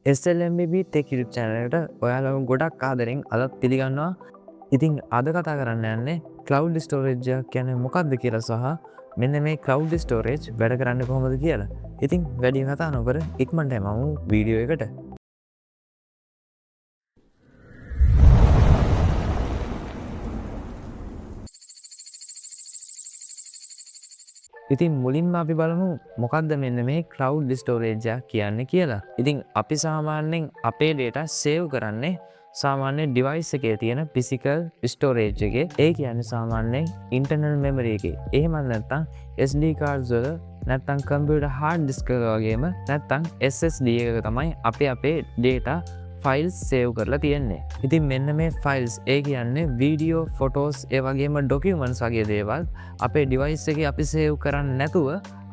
SLMB Tech YouTube channel එකට ඔයාලව ගොඩක් ආදරෙන් අදත් පිළිගන්නවා. ඉතින් අද කතා කරන්න යන්නේ ක්ලවුඩ් ස්ටෝරේජ් එකක් කියන්නේ මොකක්ද කියලා සහ මෙන්න මේ ක්ලවුඩ් ස්ටෝරේජ් වැඩ කරන්නේ කොහොමද කියලා. ඉතින් වැඩි කතා නොකර ඉක්මනට යමු වීඩියෝ එකට. ඉතින් මුලින්ම අපි බලමු මොකක්ද මෙන්න මේ ක්ලවුඩ් ස්ටෝරේජ් එක කියන්නේ කියලා. ඉතින් අපි සාමාන්‍යයෙන් අපේ ඩේටා සේව් කරන්නේ සාමාන්‍ය ඩිවයිස් එකේ තියෙන ෆිසිකල් ස්ටෝරේජ් එකේ. ඒ කියන්නේ සාමාන්‍යයෙන් ඉන්ටර්නල් මෙමරි එකේ. එහෙම නැත්නම් SD cards වල, නැත්නම් කම්පියුටර් හાર્ඩ් ඩිස්ක් එක වගේම නැත්නම් SSD එකක තමයි අපි අපේ ඩේටා ෆයිල්ස් සේව් කරලා තියෙන්නේ. ඉතින් මෙන්න මේ ෆයිල්ස්, ඒ කියන්නේ වීඩියෝ, ෆොටෝස්, ඒ වගේම ඩොකියුමන්ට්ස් වගේ දේවල් අපේ ඩිවයිස් එකේ අපි සේව් කරන්නේ නැතුව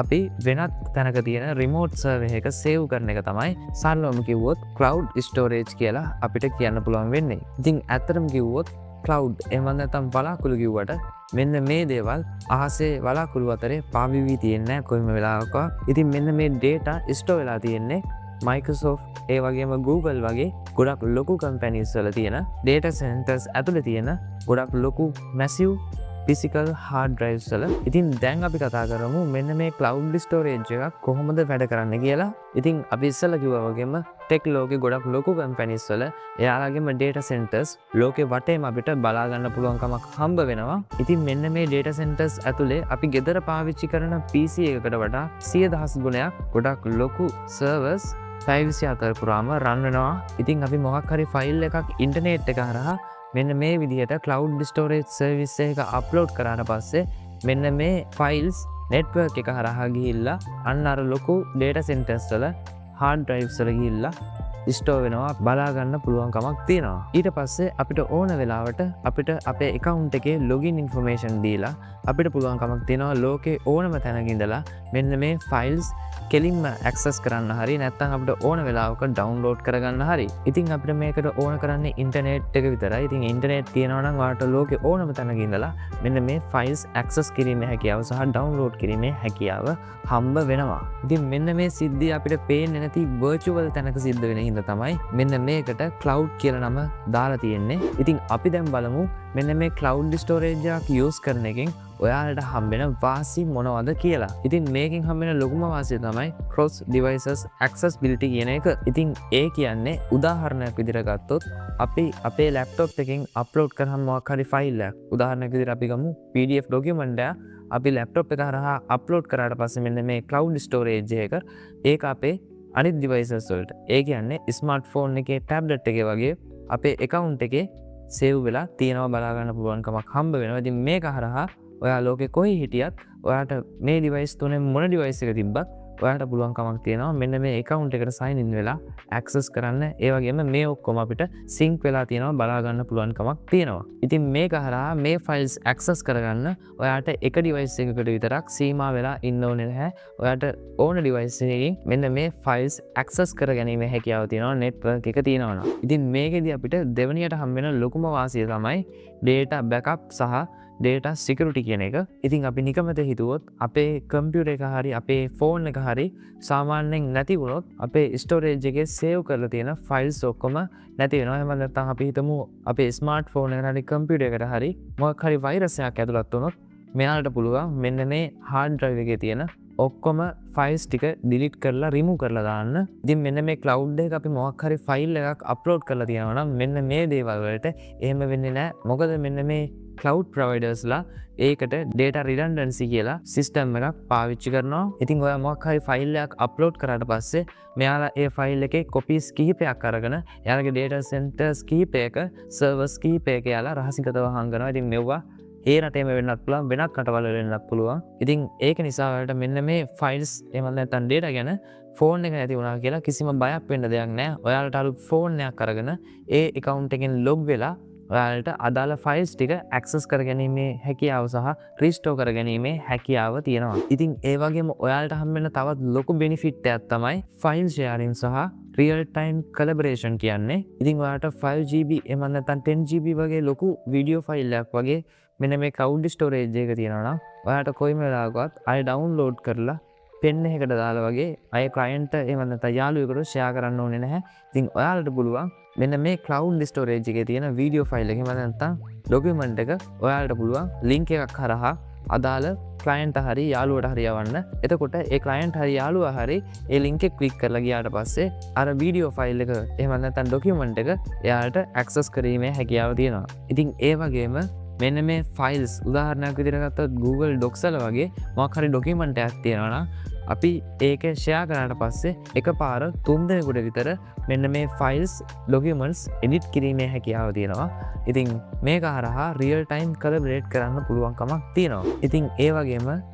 අපි වෙනත් තැනක තියෙන රිමෝට් සර්වර් එකක සේව් කරන එක තමයි සරලවම කිව්වොත් ක්ලවුඩ් ස්ටෝරේජ් කියලා අපිට කියන්න පුළුවන් වෙන්නේ. ඉතින් ඇත්තටම කිව්වොත් ක්ලවුඩ් එහෙම නැත්නම් වලාකුළු කිව්වට මෙන්න මේ දේවල් අහසේ වලාකුළු අතරේ පාවිවි තියෙන්නේ නැහැ කොයිම වෙලාවකවත්. ඉතින් මෙන්න මේ ඩේටා ස්ටෝර් වෙලා තියෙන්නේ Microsoft ඒ වගේම Google වගේ ගොඩක් ලොකු කම්පැනිස් වල තියෙන ඩේටා සෙන්ටර්ස් ඇතුලේ තියෙන ගොඩක් ලොකු මැසිව් ෆිසිකල් හાર્ඩ් ඩ්‍රයිව්ස් වල. ඉතින් දැන් අපි කතා කරමු මෙන්න මේ ක්ලවුඩ් ස්ටෝරේජ් එකක් කොහොමද වැඩ කරන්නේ කියලා. ඉතින් අපි ඉස්සෙල්ලා කිව්වා වගේම ටෙක් ලෝකේ ගොඩක් ලොකු කම්පැනිස් වල එයාලගේම ඩේටා සෙන්ටර්ස් ලෝකේ වටේම අපිට බලා ගන්න පුළුවන්කමක් හම්බ වෙනවා. ඉතින් මෙන්න මේ ඩේටා සෙන්ටර්ස් ඇතුලේ අපි ගෙදර පාවිච්චි කරන PC එකකට වඩා 100,000 ගුණයක් ගොඩක් ලොකු සර්වර්ස් පැය 24 පුරාම රන් වෙනවා. ඉතින් අපි මොකක් හරි ෆයිල් එකක් ඉන්ටර්නෙට් එක හරහා මෙන්න මේ විදිහට ක්ලවුඩ් ස්ටෝරේජ් සර්විස් එක අප්ලෝඩ් කරාට පස්සේ මෙන්න මේ ෆයිල්ස් නෙට්වර්ක් එක හරහා ගිහිල්ලා අන්න අර ලොකු ඩේටා සෙන්ටර්ස් වල හાર્ඩ් ඩ්‍රයිව්ස් වල ගිහිල්ලා ස්ටෝර් වෙනවා බලා ගන්න පුළුවන්කමක් තියෙනවා. ඊට පස්සේ අපිට ඕන වෙලාවට අපිට අපේ ඇකවුන්ට් එකේ ලොගින් ඉන්ෆර්මේෂන් දීලා අපිට පුළුවන්කමක් තියෙනවා ලෝකේ ඕනම තැනක ඉඳලා මෙන්න මේ ෆයිල්ස් කෙලින්ම ඇක්සස් කරන්න හරි නැත්නම් අපිට ඕන වෙලාවක ඩවුන්ලෝඩ් කරගන්න හරි. ඉතින් අපිට මේකට ඕන කරන්නේ ඉන්ටර්නෙට් එක විතරයි. ඉතින් ඉන්ටර්නෙට් තියෙනවා නම් ඔයාලට ලෝකේ ඕනම තැනක ඉඳලා මෙන්න මේ ෆයිල්ස් ඇක්සස් කිරීමේ හැකියාව සහ ඩවුන්ලෝඩ් කිරීමේ හැකියාව හම්බ වෙනවා. ඉතින් මෙන්න මේ සිද්ධිය අපිට පේන්නේ නැති වර්චුවල් තැනක සිද්ධ වෙන හින්දා තමයි මෙන්න මේකට ක්ලවුඩ් කියලා නම දාලා තියෙන්නේ. ඉතින් අපි දැන් බලමු මෙන්න මේ ක්ලවුඩ් ස්ටෝරේජ් එකක් යූස් කරන එකෙන් ඔයාලට හම්බෙන වාසි මොනවද කියලා. ඉතින් මේකෙන් හම්බෙන ලොකුම වාසිය තමයි ක්‍රොස් ඩිවයිසස් ඇක්සස්බිලිටි කියන එක. ඉතින් ඒ කියන්නේ උදාහරණයක් විදිහට ගත්තොත් අපි අපේ ලැප්ටොප් එකෙන් අප්ලෝඩ් කරාම මොකක් හරි ෆයිල් එකක්, උදාහරණයක් විදිහට අපි ගමු PDF document එකක්, අපි ලැප්ටොප් එක හරහා අප්ලෝඩ් කරාට පස්සේ මෙන්න මේ ක්ලවුඩ් ස්ටෝරේජ් එක ඒක අපේ අනිත් ඩිවයිසස් වලට, ඒ කියන්නේ ස්මාර්ට්ෆෝන් එකේ, ටැබ්ලට් එකේ වගේ අපේ ඇකවුන්ට් එකේ සේව් වෙලා තියෙනවා බලා ගන්න පුළුවන්කමක් හම්බ වෙනවා. ඉතින් මේක හරහා ඔයා ලෝකෙ කොහේ හිටියත් ඔයාට මේ ඩිවයිස් තුනෙන් මොන ඩිවයිස් එක තිබ්බත් ඔයාට පුළුවන්කමක් තියෙනවා මෙන්න මේ ඇකවුන්ට් එකට සයින් ඉන් වෙලා ඇක්සස් කරන්න. ඒ වගේම මේ ඔක්කොම අපිට සින්ක් වෙලා තියෙනවා බලා ගන්න පුළුවන්කමක් තියෙනවා. ඉතින් මේක හරහා මේ ෆයිල්ස් ඇක්සස් කරගන්න ඔයාට එක ඩිවයිස් එකකට විතරක් සීමා වෙලා ඉන්න ඕනේ නැහැ. ඔයාට ඕන ඩිවයිස් එකකින් මෙන්න මේ ෆයිල්ස් ඇක්සස් කරගැනීමේ හැකියාව තියෙනවා නෙට්වර්ක් එක තියෙනවා නම්. ඉතින් මේකෙදි අපිට දෙවනියට හම්බ වෙන ලොකුම වාසිය තමයි ඩේටා බෑකප් සහ ඩේටා සිකියුරිටි කියන එක. ඉතින් අපි නිකමත හිතුවොත් අපේ කම්පියුටර් එක හරි අපේ ෆෝන් එක හරි සාමාන්‍යයෙන් නැති වුණොත් අපේ ස්ටෝරේජ් එකේ සේව් කරලා තියෙන ෆයිල්ස් ඔක්කොම නැති වෙනවා. එහෙම නැත්නම් අපි හිතමු අපේ ස්මාර්ට් ෆෝන් එකට හරි කම්පියුටර් එකට හරි මොකක් හරි වෛරස් එකක් ඇතුළත් වුණොත් මෙයාලට පුළුවන් මෙන්න මේ හાર્ඩ් ඩ්‍රයිව් එකේ තියෙන ඔක්කොම ෆයිල්ස් ටික ඩිලීට් කරලා රිමූව් කරලා දාන්න. ඉතින් මෙන්න මේ ක්ලවුඩ් එක අපි මොකක් හරි ෆයිල් එකක් අප්ලෝඩ් කරලා තියෙනවා නම් මෙන්න මේ දේවල් වලට එහෙම වෙන්නේ නැහැ. මොකද මෙන්න මේ ක්ලවුඩ් ප්‍රොවයිඩර්ස්ලා ඒකට ඩේටා රිඩන්ඩන්සි කියලා සිස්ටම් එකක් පාවිච්චි කරනවා. ඉතින් ඔයා මොකක් හරි ෆයිල් එකක් අප්ලෝඩ් කරාට පස්සේ මෙයාලා ඒ ෆයිල් එකේ කොපීස් කිහිපයක් අරගෙන එයාලගේ ඩේටා සෙන්ටර්ස් කිහිපයක, සර්වර්ස් කිහිපයක එයාලා රහසිගතව හංගනවා. ඉතින් මෙව්වා ඒ රටේම වෙන්නත් පුළුවන්, වෙනත් රටවල් වල වෙන්නත් පුළුවන්. ඉතින් ඒක නිසා ඔයාලට මෙන්න මේ ෆයිල්ස් එහෙම නැත්නම් ඩේටා ගැන ෆෝන් එක නැති වුණා කියලා කිසිම බයක් වෙන්න දෙයක් නෑ. ඔයාලට අලුත් ෆෝන් එකක් අරගෙන ඒ ඇකවුන්ට් එකෙන් ලොග් වෙලා ඔයාලට අදාළ ෆයිල්ස් ටික ඇක්සස් කරගැනීමේ හැකියාව සහ රිස්ටෝර් කරගැනීමේ හැකියාව තියෙනවා. ඉතින් ඒ වගේම ඔයාලට හම්බ වෙන තවත් ලොකු බෙනිෆිට් එකක් තමයි ෆයිල් ෂෙයාරින් සහ රියල් ටයිම් කොලැබරේෂන් කියන්නේ. ඉතින් ඔයාලට 5 GB එහෙම නැත්නම් 10 GB වගේ ලොකු වීඩියෝ ෆයිල් එකක් වගේ මෙන්න මේ ක්ලවුඩ් ස්ටෝරේජ් එක තියෙනවා නම් ඔයාලට කොයිම වෙලාවකවත් ආයෙ ඩවුන්ලෝඩ් කරලා පෙන් එකකට දාලා වගේ අය ක්ලයන්ට් එහෙම නැත්නම් යාළුවෙකුට ෂෙයා කරන්න ඕනේ නැහැ. ඉතින් ඔයාලට පුළුවන් මෙන්න මේ ක්ලවුඩ් ස්ටෝරේජ් එකේ තියෙන වීඩියෝ ෆයිල් එක එහෙම නැත්නම් ඩොකියුමන්ට් එක ඔයාලට පුළුවන් ලින්ක් එකක් හරහා අදාළ ක්ලයන්ට් හරි යාළුවට හරි යවන්න. එතකොට ඒ ක්ලයන්ට් හරි යාළුවා හරි ඒ ලින්ක් එක ක්ලික් කරලා ගියාට පස්සේ අර වීඩියෝ ෆයිල් එක එහෙම නැත්නම් ඩොකියුමන්ට් එක එයාට ඇක්සස් කිරීමේ හැකියාව තියෙනවා. ඉතින් ඒ වගේම මෙන්න මේ ෆයිල්ස් උදාහරණයක් විදිහට ගත්තොත් Google Docs වල වගේ මොකක් හරි ඩොකියුමන්ට් එකක් තියෙනවා නම් අපි ඒක ෂෙයා කරාට පස්සේ එකපාර තුන් දෙනෙකුට විතර මෙන්න මේ ෆයිල්ස්, ඩොකියුමන්ට්ස් එඩිට් කිරීමේ හැකියාව තියෙනවා. ඉතින් මේක හරහා රියල් ටයිම් කොලැබරේට් කරන්න පුළුවන්කමක් තියෙනවා. ඉතින් ඒ වගේම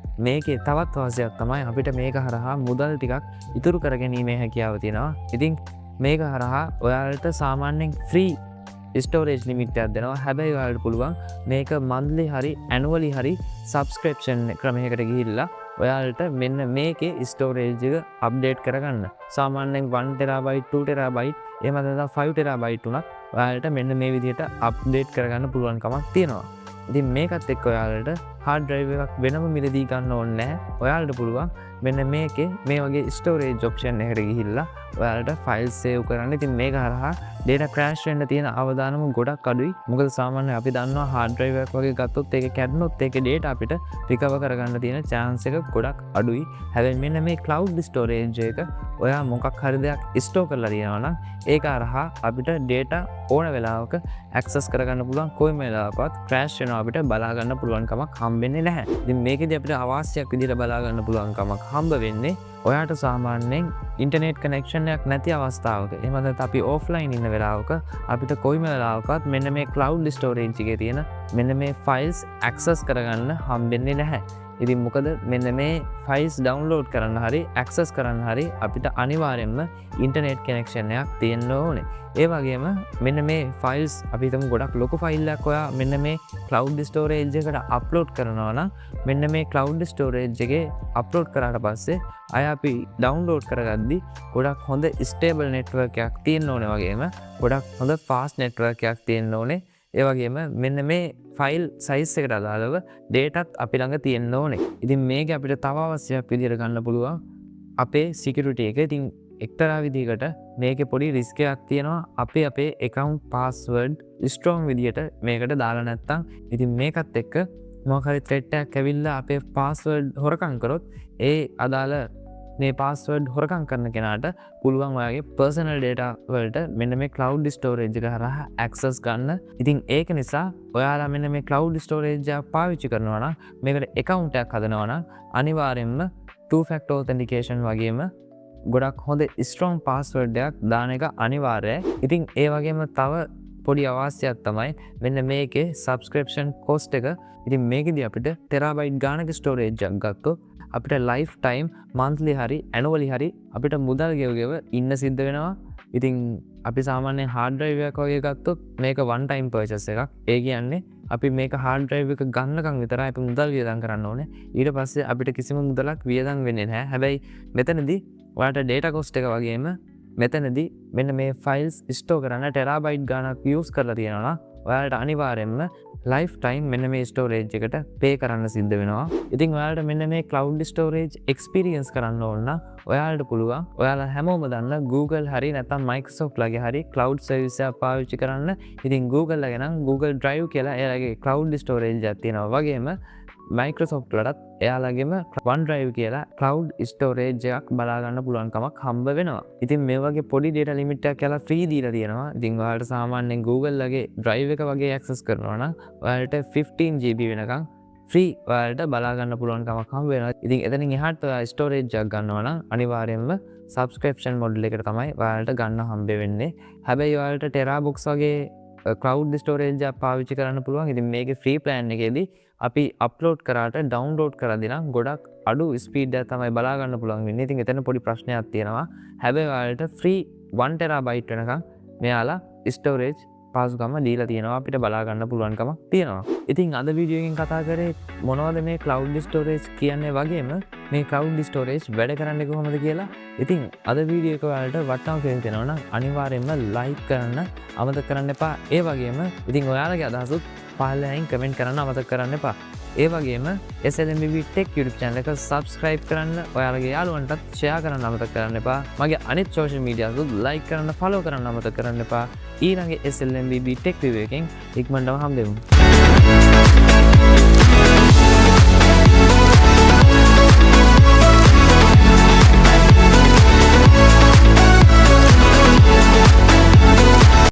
මේකේ තවත් වාසියක් තමයි අපිට මේක හරහා මුදල් ටිකක් ඉතුරු කරගැනීමේ හැකියාව තියෙනවා. ඉතින් මේක හරහා ඔයාලට සාමාන්‍යයෙන් ෆ්‍රී ස්ටෝරේජ් ලිමිට් එකක් දෙනවා. හැබැයි ඔයාලට පුළුවන් මේක මන්ත්ලි හරි ඇනුවලි හරි සබ්ස්ක්‍රිප්ෂන් ක්‍රමයකට ගිහිල්ලා ඔයාලට මෙන්න මේකේ ස්ටෝරේජ් එක අප්ඩේට් කරගන්න. සාමාන්‍යයෙන් 1 ටෙරාබයිට්, 2 ටෙරාබයිට්, එහෙම නැත්නම් 5 ටෙරාබයිට් උනත් ඔයාලට මෙන්න මේ විදිහට අප්ඩේට් කරගන්න පුළුවන්කමක් තියෙනවා. ඉතින් මේකත් එක්ක ඔයාලට හાર્ඩ් ඩ්‍රයිව් එකක් වෙනම මිලදී ගන්න ඕනේ නැහැ. ඔයාලට පුළුවන් මෙන්න මේකේ මේ වගේ ස්ටෝරේජ් ඔප්ෂන් එකට ගිහිල්ලා ඔයාලට ෆයිල් සේව් කරන්න. ඉතින් මේක හරහා ඩේටා ක්‍රෑෂ් වෙන්න තියෙන අවදානම ගොඩක් අඩුයි. මොකද සාමාන්‍යයෙන් අපි දන්නවා හાર્ඩ් ඩ්‍රයිව් එකක් වගේ ගත්තොත් ඒක කැඩුනොත් ඒකේ ඩේටා අපිට රිකවර් කරගන්න තියෙන චාන්ස් එක ගොඩක් අඩුයි. හැබැයි මෙන්න මේ ක්ලවුඩ් ස්ටෝරේජ් එක ඔයා මොකක් හරි දෙයක් ස්ටෝර් කරලා තියෙනවා නම් ඒක හරහා අපිට ඩේටා ඕන වෙලාවක ඇක්සස් කරගන්න පුළුවන්. කොයිම වෙලාවකවත් ක්‍රෑෂ් වෙනවා අපිට බලා ගන්න පුළුවන් කමක් හම්බෙන්නේ නැහැ. ඉතින් මේකෙදි අපිට අවාසියක් විදිහට බලා ගන්න පුළුවන් කමක් හම්බ වෙන්නේ ඔයාට සාමාන්‍යයෙන් ඉන්ටර්නෙට් කනෙක්ෂන් එකක් නැති අවස්ථාවක, එහෙම නැත්නම් අපි ඕෆ්ලයින් ඉන්න වෙලාවක අපිට කොයිම වෙලාවකවත් මෙන්න මේ ක්ලවුඩ් ස්ටෝරේජ් එකේ තියෙන මෙන්න මේ ෆයිල්ස් ඇක්සස් කරගන්න හම්බෙන්නේ නැහැ. ඉතින් මොකද මෙන්න මේ ෆයිල්ස් ඩවුන්ලෝඩ් කරන්න හරි ඇක්සස් කරන්න හරි අපිට අනිවාර්යෙන්ම ඉන්ටර්නෙට් කනෙක්ෂන් එකක් තියෙන්න ඕනේ. ඒ වගේම මෙන්න මේ ෆයිල්ස් අපි හිතමු ගොඩක් ලොකු ෆයිල් එකක් ඔයා මෙන්න මේ ක්ලවුඩ් ස්ටෝරේජ් එකට අප්ලෝඩ් කරනවා නම් මෙන්න මේ ක්ලවුඩ් ස්ටෝරේජ් එකේ අප්ලෝඩ් කරාට පස්සේ අය අපි ඩවුන්ලෝඩ් කරගද්දි ගොඩක් හොඳ ස්ටේබල් නෙට්වර්ක් එකක් තියෙන්න ඕනේ වගේම ගොඩක් හොඳ ෆාස්ට් නෙට්වර්ක් එකක් තියෙන්න ඕනේ. ඒ වගේම මෙන්න මේ ෆයිල් සයිස් එකට අදාළව ඩේටත් අපි ළඟ තියෙන්න ඕනේ. ඉතින් මේක අපිට තව අවශ්‍යයක් විදිහට ගන්න පුළුවන් අපේ සිකියුරිටි එක. ඉතින් එක්තරා විදිහකට මේකේ පොඩි රිස්ක් එකක් තියෙනවා අපි අපේ ඇකවුන්ට් පාස්වර්ඩ් ස්ට්‍රෝං විදිහට මේකට දාලා නැත්තම්. ඉතින් මේකත් එක්ක මොකක් හරි ත්‍රෙට් එකක් ඇවිල්ලා අපේ පාස්වර්ඩ් හොරකම් කරොත් ඒ අදාළ මේ පාස්වර්ඩ් හොරකම් කරන කෙනාට පුළුවන් ඔයාගේ පර්සනල් ඩේටා වලට මෙන්න මේ ක්ලවුඩ් ස්ටෝරේජ් එක හරහා ඇක්සස් ගන්න. ඉතින් ඒක නිසා ඔයාලා මෙන්න මේ ක්ලවුඩ් ස්ටෝරේජ් එක පාවිච්චි කරනවා නම් මේකට ඇකවුන්ට් එකක් හදනවා නම් අනිවාර්යෙන්ම 2 ෆැක්ටර් ඔතෙන්ටිකේෂන් වගේම ගොඩක් හොඳ ස්ට්‍රෝං පාස්වර්ඩ් එකක් දාන එක අනිවාර්යයි. ඉතින් ඒ වගේම තව පොඩි අවාසියක් තමයි මෙන්න මේකේ සබ්ස්ක්‍රිප්ෂන් කොස්ට් එක. ඉතින් මේකෙදි අපිට ටෙරාබයිට් ගානක ස්ටෝරේජ් එකක් ගත්තොත් අපිට ලයිෆ් ටයිම් මන්ත්ලි හරි ඇනුවලි හරි අපිට මුදල් ගෙව ගෙව ඉන්න සිද්ධ වෙනවා. ඉතින් අපි සාමාන්‍යයෙන් හાર્ඩ් ඩ්‍රයිව් එකක් වගේ ගත්තොත් මේක වන් ටයිම් පර්චේස් එකක්. ඒ කියන්නේ අපි මේක හાર્ඩ් ඩ්‍රයිව් එක ගන්නකම් විතරයි අපි මුදල් වියදම් කරන්න ඕනේ. ඊට පස්සේ අපිට කිසිම මුදලක් වියදම් වෙන්නේ නැහැ. හැබැයි මෙතනදී ඔයාලට ඩේටා කොස්ට් එක වගේම මෙතනදී මෙන්න මේ ෆයිල්ස් ස්ටෝර් කරන්න ටෙරාබයිට් ගානක් යූස් කරලා තියෙනවා නම් ඔයාලට අනිවාර්යෙන්ම ලයිෆ් ටයිම් මෙන්න මේ ස්ටෝරේජ් එකට පේ කරන්න සිද්ධ වෙනවා. ඉතින් ඔයාලට මෙන්න මේ ක්ලවුඩ් ස්ටෝරේජ් එක්ස්පීරියන්ස් කරන්න ඕන නම් ඔයාලට පුළුවන් ඔයාලා හැමෝම දන්න Google හරි නැත්නම් Microsoft ලගේ හරි ක්ලවුඩ් සර්විස් එකක් පාවිච්චි කරන්න. ඉතින් Google ලගේ නම් Google Drive කියලා එයාලගේ ක්ලවුඩ් ස්ටෝරේජ් එකක් තියෙනවා. වගේම Microsoft වලටත් එයාලගේම OneDrive කියලා ක්ලවුඩ් ස්ටෝරේජ් එකක් බලා ගන්න පුළුවන්කමක් හම්බ වෙනවා. ඉතින් මේ වගේ පොඩි ඩේටා ලිමිට් එකක් එයාලා ෆ්‍රී දීලා තියෙනවා. ඉතින් ඔයාලට සාමාන්‍යයෙන් Google ලගේ Drive එක වගේ ඇක්සස් කරනවා නම් ඔයාලට 15 GB වෙනකන් ෆ්‍රී ඔයාලට බලා ගන්න පුළුවන්කමක් හම්බ වෙනවා. ඉතින් එතනින් එහාට ඔයා ස්ටෝරේජ් එකක් ගන්නවා නම් අනිවාර්යයෙන්ම සබ්ස්ක්‍රිප්ෂන් මොඩල් එකට තමයි ඔයාලට ගන්න හම්බ වෙන්නේ. හැබැයි ඔයාලට ටෙරාබොක්ස් වගේ ක්ලවුඩ් ස්ටෝරේජ් එකක් පාවිච්චි කරන්න පුළුවන්. ඉතින් මේකේ ෆ්‍රී ප්ලෑන් එකේදී අපි අප්ලෝඩ් කරාට ඩවුන්ලෝඩ් කරද්දී නම් ගොඩක් අඩු ස්පීඩ් එකක් තමයි බලා ගන්න පුළුවන් වෙන්නේ. ඉතින් එතන පොඩි ප්‍රශ්නයක් තියෙනවා. හැබැයි ඔයාලට ෆ්‍රී 1 ටෙරාබයිට් වෙනකන් මෙයාලා ස්ටෝරේජ් පහසුකම දීලා තියෙනවා, අපිට බලා ගන්න පුළුවන්කමක් තියෙනවා. ඉතින් අද වීඩියෝ එකෙන් කතා කරේ මොනවද මේ ක්ලවුඩ් ස්ටෝරේජ් කියන්නේ වගේම මේ ක්ලවුඩ් ස්ටෝරේජ් වැඩ කරන්නේ කොහොමද කියලා. ඉතින් අද වීඩියෝ එක ඔයාලට වටිනවා කියලා හිතෙනවා නම් අනිවාර්යයෙන්ම ලයික් කරන්න අමතක කරන්න එපා. ඒ වගේම ඉතින් ඔයාලගේ අදහසුත් පහළෙන් කමෙන්ට් කරන්න අමතක කරන්න එපා. ඒ වගේම SLMB Tech YouTube channel එක subscribe කරන්න, ඔයාලගේ යාළුවන්ටත් share කරන්න අමතක කරන්න එපා. මගේ අනිත් social media උත් like කරන්න, follow කරන්න අමතක කරන්න එපා. ඊළඟ SLMB Tech review එකෙන් ඉක්මනටම හම්බෙමු.